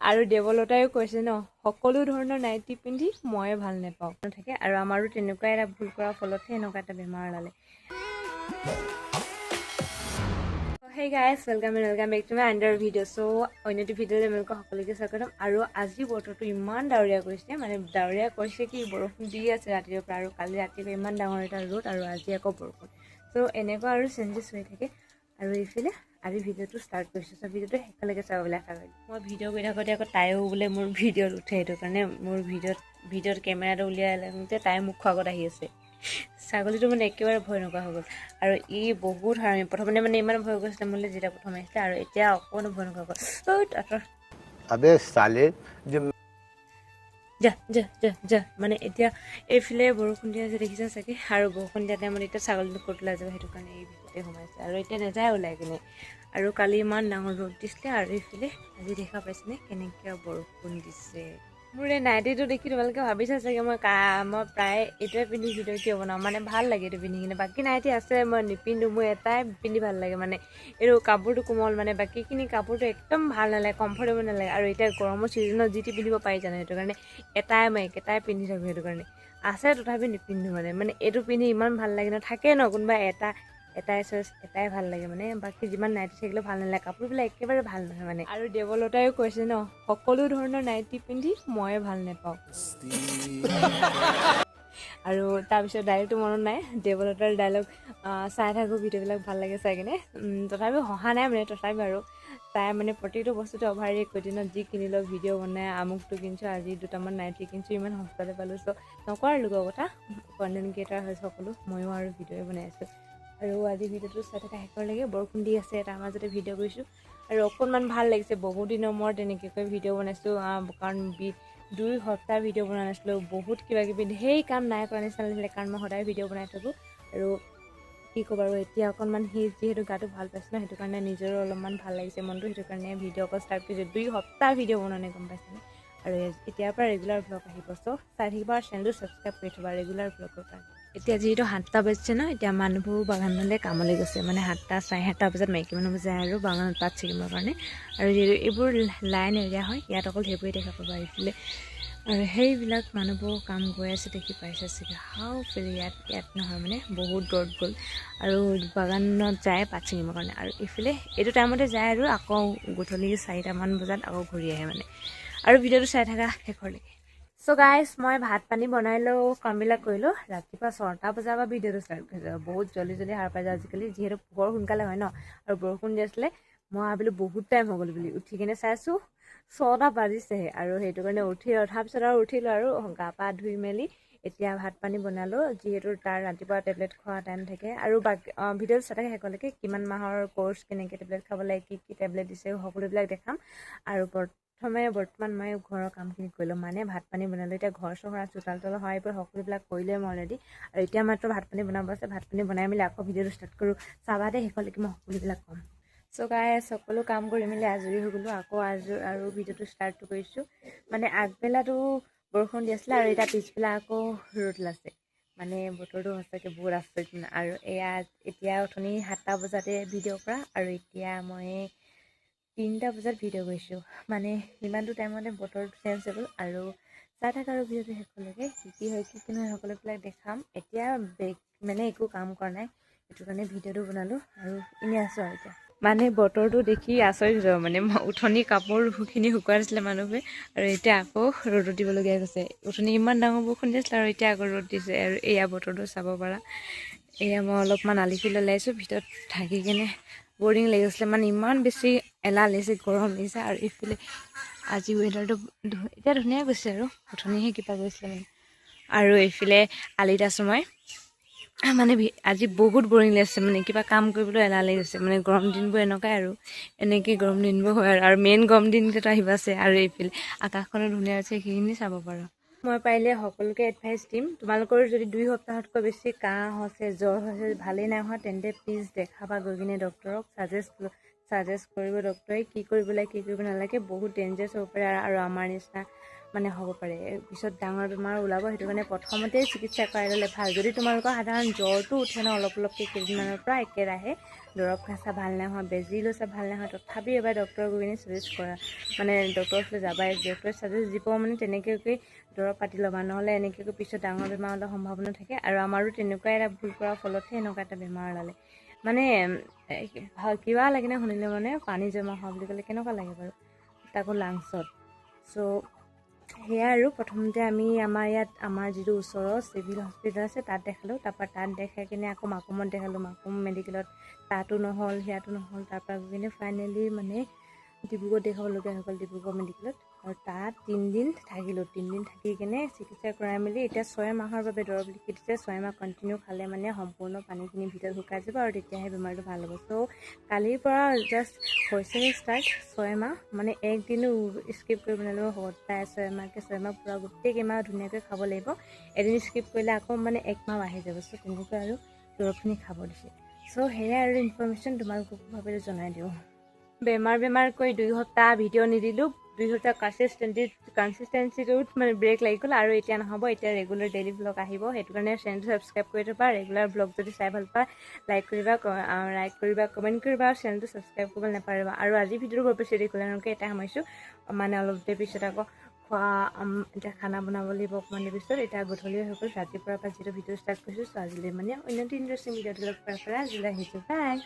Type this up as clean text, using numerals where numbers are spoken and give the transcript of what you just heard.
আৰু দেৱলতাইও কৈছে ন, সকলো ধৰণৰ নাইটি পিন্ধি ময়ে ভাল নাপাওঁ থাকে। আৰু আমাৰো তেনেকুৱা এটা ভুল কৰাৰ ফলতহে এনেকুৱা এটা বেমাৰ ওলালে। Hey guys, welcome and welcome back to my another video. So, অন্যটো ভিডিঅ'লৈ তোমালোকক সকলোকে স্বাগতম। আৰু আজি বতৰটো ইমান ডাৱৰীয়া কৰিছে, মানে ডাৱৰীয়া কৰিছে কি বৰষুণ দি আছে ৰাতিৰ পৰা। আৰু কালি ৰাতিপুৱা ইমান ডাঙৰ এটা ৰ'দ আৰু আজি আকৌ বৰষুণ। চ' এনেকুৱা আৰু চেঞ্জেছ হৈ থাকে। আৰু এইফালে আজি ভিডিঅ'টো ষ্টাৰ্ট কৰিছোঁ। চ' ভিডিঅ'টো শেষলৈকে চাব বুলি আশা কৰিলোঁ। মই ভিডিঅ' কৰি থাকোঁতে আকৌ তাইও বোলে মোৰ ভিডিঅ'ত উঠে, সেইটো কাৰণে মোৰ ভিডিঅ'ত কেমেৰাটো উলিয়াই লওঁতে তাই মুখৰ আগত আহি আছে। ছাগলীটো মানে একেবাৰে ভয় নকৰা হৈ গ'ল। আৰু ই বহুত হাৰামি, প্ৰথমতে মানে ইমান ভয় কৰিছিলে মোলৈ যেতিয়া প্ৰথম আহিছিলে, আৰু এতিয়া অকণো ভয় নকৰা গ'ল। আবে সালে যা যা যা যা, মানে এতিয়া এইফালে বৰষুণ দিয়া আছে দেখিছা চাগে। আৰু বৰষুণ দিয়া টাইমত এতিয়া ছাগলীটো ক'ত ওলাই যাব, সেইটো কাৰণে এই ভিতৰতে সোমাইছে আৰু এতিয়া নাযায় ওলাই কিনে। আৰু কালি ইমান ডাঙৰ ৰ'দ দিছিলে আৰু এইফালে আজি দেখা পাইছেনে কেনেকৈ বৰষুণ দিছে। মোৰ এই নাইটিটো দেখি তোমালোকে ভাবিছা চাগে মই প্ৰায় এইটোৱে পিন্ধি ভিডিঅ' কিয় বনাওঁ, মানে ভাল লাগে এইটো পিন্ধি কিনে। বাকী নাইটি আছে মই নিপিন্ধো, মোৰ এটাই পিন্ধি ভাল লাগে, মানে এইটো কাপোৰটো কোমল, মানে বাকীখিনি কাপোৰটো একদম ভাল নালাগে, কমফৰ্টেবল নালাগে। আৰু এতিয়া গৰমৰ ছিজনত যি টি পিন্ধিব পাৰি জানো, সেইটো কাৰণে এটাই মই একেটাই পিন্ধি থাকোঁ, সেইটো কাৰণে আছে তথাপি নিপিন্ধো। মানে মানে এইটো পিন্ধি ইমান ভাল লাগে ন, থাকে ন কোনোবা এটা এটাই চইচ এটাই ভাল লাগে, মানে বাকী যিমান নাইটি থাকিলেও ভাল নালাগে, কাপোৰবিলাক একেবাৰে ভাল নহয় মানে। আৰু দেৱলতাইও কৈছে ন, সকলো ধৰণৰ নাইটি পিন্ধি ময়ে ভাল নাপাওঁ। আৰু তাৰপিছত ডাইলগটো মনত নাই, দেৱলতাৰ ডাইলগ চাই থাকোঁ, ভিডিঅ'বিলাক ভাল লাগে চাই কিনে। তথাপিও হহা নাই মানে, তথাপি আৰু তাই মানে প্ৰতিটো বস্তুতে অভাৰ কেইদিনত যি কিনিলেও ভিডিঅ' বনাই, আমুকটো কিনিছোঁ আজি দুটামান নাইটি কিনিছোঁ ইমান সস্তাতে পালোঁ। চ' নকৰা লোকৰ কথা, কণ্টেণ্ট ক্ৰিয়েটাৰ হৈছে সকলো, ময়ো আৰু ভিডিঅ'য়ে বনাই আছোঁ। আৰু আজি ভিডিঅ'টো চাই থকা শেষৰলৈকে, বৰষুণ দি আছে তাৰ মাজতে ভিডিঅ' কৰিছোঁ আৰু অকণমান ভাল লাগিছে। বহুত দিনৰ মূৰত তেনেকৈ ভিডিঅ' বনাইছোঁ, কাৰণ 2 সপ্তাহ ভিডিঅ' বনোৱা নাছিলোঁ, বহুত কিবা কিবি সেই কাম নাই কৰা নিচিনা লাগিছিলে, কাৰণ মই সদায় ভিডিঅ' বনাই থাকোঁ। আৰু কি ক'ব আৰু এতিয়া অকণমান সি যিহেতু গাটো ভাল পাইছে ন, সেইটো কাৰণে নিজৰো অলপমান ভাল লাগিছে মনটো, সেইটো কাৰণে ভিডিঅ' আকৌ ষ্টাৰ্ট কৰিছোঁ। 2 সপ্তাহ ভিডিঅ' বনোৱা নাই, গম পাইছেনে। আৰু এতিয়াৰ পৰা ৰেগুলাৰ ভ্লগ আহিব, চ' চাই থাকিবা আৰু চেনেলটো ছাবস্ক্ৰাইব কৰি থ'বা ৰেগুলাৰ ভ্লগৰ কাৰণে। এতিয়া যিহেতু 7টা বাজিছে ন, এতিয়া মানুহবোৰ বাগানলৈ কামলৈ গৈছে, মানে 7টা 7:30 বজাত মাইকী মানুহবোৰ যায় আৰু বাগানত পাত ছিঙিবৰ কাৰণে। আৰু যিহেতু এইবোৰ লাইন এৰিয়া হয়, ইয়াত অকল সেইবোৰেই দেখা পাবা এইফালে। আৰু সেইবিলাক মানুহবোৰ কাম গৈ আছে দেখি পাইছে চাগে, হাও ফিল ইয়াত ইয়াত নহয় মানে বহুত দূৰত গ'ল আৰু বাগানত যায় পাত ছিঙিবৰ কাৰণে। আৰু এইফালে এইটো টাইমতে যায় আৰু আকৌ গধূলি 4টামান বজাত আকৌ ঘূৰি আহে মানে। আৰু ভিডিঅ'টো চাই থকা শেষৰলৈকে। চ' গাইজ, মই ভাত পানী বনাই লওঁ, কামবিলাক কৰিলোঁ। ৰাতিপুৱা 6টা বজাৰ পৰা ভিডিঅ'টো ষ্টাৰ্ট কৰিছোঁ। বহুত জল্দি জল্দি সাৰ পাই যাওঁ আজিকালি, যিহেতু পোহৰ সোনকালে হয় ন। আৰু বৰষুণ দি আছিলে, মই ভাবিলোঁ বহুত টাইম হৈ গ'ল বুলি, উঠি কিনে চাইছোঁ 6টা বাজিছেহে। আৰু সেইটো কাৰণে উঠি উঠাৰ পিছত আৰু উঠিলোঁ আৰু গা পা ধুই মেলি এতিয়া ভাত পানী বনালোঁ, যিহেতু তাৰ ৰাতিপুৱা টেবলেট খোৱা টাইম থাকে। আৰু বাকী ভিডিঅ'টো চাই থাকে শেষলৈকে, কিমান মাহৰ কৰ্চ, কেনেকৈ টেবলেট খাব লাগে, কি কি টেবলেট দিছে, সকলোবিলাক দেখাম। আৰু প্ৰথমে বৰ্তমান মই ঘৰৰ কামখিনি কৰিলোঁ, মানে ভাত পানী বনালোঁ। এতিয়া ঘৰ চহৰ চোতাল তল সৰাই পৰি সকলোবিলাক কৰিলোৱে মই অলৰেডি। আৰু এতিয়া মাত্ৰ ভাত পানী বনাব আছে, ভাত পানী বনাই মেলি আকৌ ভিডিঅ'টো ষ্টাৰ্ট কৰোঁ। চাবা দেই শেষলৈকে, মই সকলোবিলাক ক'ম। চ' গাইজ, সকলো কাম কৰি মেলি আজৰি হৈ গ'লোঁ, আকৌ আজৰি আৰু ভিডিঅ'টো ষ্টাৰ্টটো কৰিছোঁ। মানে আগবেলাটো বৰষুণ দি আছিলে আৰু এতিয়া পিছবেলা আকৌ ৰ'দ ওলাইছে, মানে বতৰটো সঁচাকৈ বহুত আচৰিত মানে। আৰু এয়া এতিয়া অথনি 7টা বজাতে ভিডিঅ' কৰা আৰু এতিয়া মই 3টা বজাত ভিডিঅ' কৰিছোঁ, মানে ইমানটো টাইমতে বতৰটো চেঞ্জ হৈ গ'ল। আৰু চাই থাক আৰু ভিডিঅ'টো শেষলৈকে, কি কি হয় কি কি নহয় সকলোবিলাক দেখাম। এতিয়া মানে একো কাম কৰা নাই, সেইটো কাৰণে ভিডিঅ'টো বনালোঁ আৰু এনেই আছোঁ। আৰু এতিয়া মানে বতৰটো দেখি আচৰিত হৈ যাব, মানে উঠনি কাপোৰখিনি শুকুৱাই দিছিলে মানুহবোৰে আৰু এতিয়া আকৌ ৰ'দত দিবলগীয়া হৈছে। উঠনি ইমান ডাঙৰ বৰষুণ দিছিলে আৰু এতিয়া আকৌ ৰ'দ দিছে। আৰু এয়া বতৰটো চাব পাৰা। এয়া মই অলপমান আলি ফিল ওলাইছোঁ, ভিতৰত থাকি কিনে বৰিং লাগি গৈছিলে, মানে ইমান বেছি এলাহ লাগিছে, গৰম লাগিছে। আৰু এইফালে আজি ৱেডাৰটো এতিয়া ধুনীয়া গৈছে আৰু উঠনিহে কিবা গৈছিলে মানে। আৰু এইফালে আলিত আছোঁ মই, মানে আজি বহুত বৰিং লাগিছে, মানে কিবা কাম কৰিবলৈ এলাহ লাগি গৈছে। মানে গৰম দিনবোৰ এনেকুৱাই আৰু এনেকৈ গৰম দিনবোৰ হয় আৰু মেইন গৰম দিনকেইটা আহিব আছে। আৰু এইফালে আকাশখনো ধুনীয়া হৈছে, সেইখিনি চাব পাৰা। মই পাৰিলে সকলোকে এডভাইচ দিম, তোমালোকৰ যদি 2 সপ্তাহতকৈ বেছি কাহ হৈছে, জ্বৰ হৈছে, ভালেই নাই হোৱা, তেন্তে প্লিজ দেখাবা গৈ কিনে ডক্টৰক, ছাজেষ্ট কৰিব ডক্টৰে কি কৰিব লাগে, কি কৰিব নালাগে। বহুত ডেঞ্জাৰাছ হ'ব পাৰে আৰু আমাৰ নিচিনা মানে হ'ব পাৰে, পিছত ডাঙৰ বেমাৰ ওলাব। সেইটো কাৰণে প্ৰথমতেই চিকিৎসা কৰাই ল'লে ভাল। যদি তোমালোকৰ সাধাৰণ জ্বৰটো উঠে ন অলপ অলপকৈ কেইদিনমানৰ পৰা একেৰাহে, দৰৱ খাইছা ভাল নাই হোৱা, বেজী লৈছা ভাল নাই হোৱা, তথাপি এবাৰ ডক্টৰ গৈ কিনে ছাজেষ্ট কৰা, মানে ডক্টৰৰ ওচৰলৈ যাবাই, ডক্টৰে ছাজেষ্ট দিব মানে তেনেকৈ দৰৱ পাতি ল'বা, নহ'লে এনেকৈ পিছত ডাঙৰ বেমাৰ ওলোৱাৰ সম্ভাৱনা থাকে। আৰু আমাৰো তেনেকুৱা এটা ভুল কৰাৰ ফলতহে এনেকুৱা এটা বেমাৰ ওলালে। মানে কিবা লাগে নে শুনিলে, মানে পানী জমা হোৱা বুলি ক'লে কেনেকুৱা লাগে বাৰু, তাকো লাংছত। চ' সেয়া আৰু প্ৰথমতে আমি আমাৰ ইয়াত আমাৰ যিটো ওচৰৰ চিভিল হস্পিটেল আছে তাত দেখালোঁ। তাৰপৰা তাত দেখাই কিনে আকৌ মাকুমত দেখালোঁ, মাকুম মেডিকেলত, তাতো নহ'ল, সেয়াতো নহ'ল। তাৰপৰা গৈ কিনে ফাইনেলি মানে ডিব্ৰুগড় দেখাবলগীয়া হৈ গ'ল, ডিব্ৰুগড় মেডিকেলত। আৰু তাত 3 দিন থাকিলোঁ। 3 দিন থাকি কিনে চিকিৎসা কৰাই মেলি এতিয়া 6 মাহৰ বাবে দৰৱ লিখি দিছে। 6 মাহ কণ্টিনিউ খালে মানে সম্পূৰ্ণ পানীখিনি ভিতৰত শুকাই যাব আৰু তেতিয়াহে বেমাৰটো ভাল হ'ব। চ' কালিৰ পৰা জাষ্ট হৈছেহে ষ্টাৰ্ট 6 মাহ, মানে একদিনো স্কিপ কৰিব নালাগিব, সদায় 6 মাহকৈ 6 মাহ পূৰা গোটেই কেইমাহ ধুনীয়াকৈ খাব লাগিব। এদিন স্কিপ কৰিলে আকৌ মানে এক মাহ বাঢ়ি যাব। চ' তেনেকৈ আৰু দৰৱখিনি খাব দিছে। চ' সেয়াই আৰু ইনফৰ্মেশ্যন তোমালোককো ভাবিলোঁ জনাই দিওঁ। বেমাৰ বেমাৰ কৰি 2 সপ্তাহ ভিডিঅ' নিদিলোঁ, 2 সপ্তাহ কনচিষ্টেঞ্চিটোত মানে ব্ৰেক লাগি গ'ল। আৰু এতিয়া নহ'ব, এতিয়া ৰেগুলাৰ ডেইলি ভ্লগ আহিব। সেইটো কাৰণে চেনেলটো ছাবস্ক্ৰাইব কৰি থ'বা। ৰেগুলাৰ ভ্লগ যদি চাই ভাল পোৱা, লাইক কৰিবা, কমেণ্ট কৰিবা আৰু চেনেলটো ছাবস্ক্ৰাইব কৰিব নাপাহৰিবা। আৰু আজি ভিডিঅ'টো বৰ বেছি দীঘলীয়া নকৰি এটা সামৰিছোঁ। মানে অলপ দেৰি পিছত আকৌ খোৱা, এতিয়া খানা বনাব লাগিব অকণমান দেৰি পিছত। এতিয়া গধূলি হৈ গ'ল, ৰাতিপুৱাৰ পৰা যিটো ভিডিঅ' ষ্টাৰ্ট কৰিছোঁ। চ' আজিলৈ মানে অন্য ইণ্টাৰেষ্টিং ভিডিঅ'টো লগ পোৱাৰ পৰা আজিলৈ আহিছোঁ, বাই।